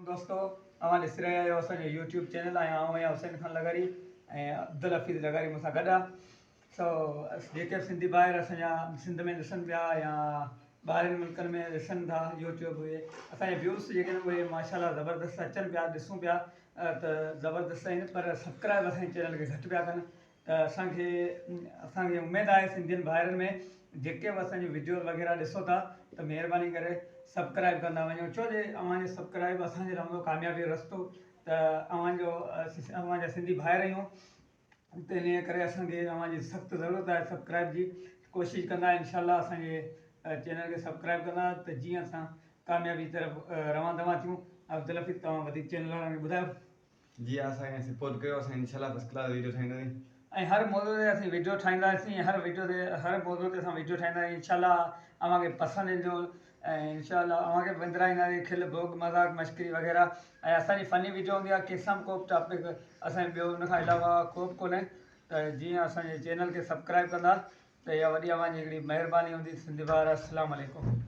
دوستو اوهان ڏسي رهيا آهيو اسان جو يوٽيوب چينل ۽ آئون آهيان حسين خان لغاري ۽ عبدالحفيظ لغاري مون سان گڏ آهي سو جيڪي به سنڌي ڀائر اسان جا سنڌ ۾ ڏسن پيا يا ٻاهرين ملڪن ۾ ڏسن ٿا يوٽيوب اهي اسان جا ويوز جيڪي آهن اهي ماشاء الله زبردست اچن پيا ڏسون پيا ته زبردست آهن پر سبسڪرائب اسان جي چينل کي گهٽ پيا ڪن ته اسان کي اسان کي اميد آهي سنڌين ڀائرن ۾ جيڪي به اسان جون وڊيوز وغيره ڏسو ٿا ته مهرباني ڪري سبڪرائب ڪندا وڃو ڇو جي اوهان جو سبڪرائب اسان جي لاء هوندو ڪاميابي جو رستو ته اوهان جو اوهان جا سنڌي ڀائر آهيون ته انهي ڪري اسان کي اوهان جي سخت ضرورت آهي سبڪرائب جي ڪوشش ڪندا انشاء الله اسان جي چينل کي سبڪرائب ڪندا ته جيئن اسان ڪاميابي طرف روان دوان ٿيون عبدالحفيظ توهان وڌيڪ چينل وارن کي ٻڌايو. جي اسان کي سپورٽ ڪيو اسان انشاء الله فرسٽ ڪلاس ويڊيو ٺاهينداسين. ۽ هر موضوع تي اسين ويڊيو ٺاهينداسين ۽ هر ويڊيو تي هر موضوع تي اسان ويڊيو ٺاهينداسين انشاء الله اوهان کي پسند ايندو ۽ انشاء الله اوهان کي به وندرائينداسين کل ڀوڳ مذاق مشڪري وغيره ۽ اسان جي فني ويڊيو هوندي آهي ڪنهن سان به ڪو به ٽاپڪ اسان جو ٻيو ان کان علاوه ڪو به ڪونهي ته جيئن اسان جي چينل کي سبڪرائب ڪندا ته اها وڏي اوهان جي هڪڙي مهرباني هوندي سنڌي ڀائر السلام عليڪم.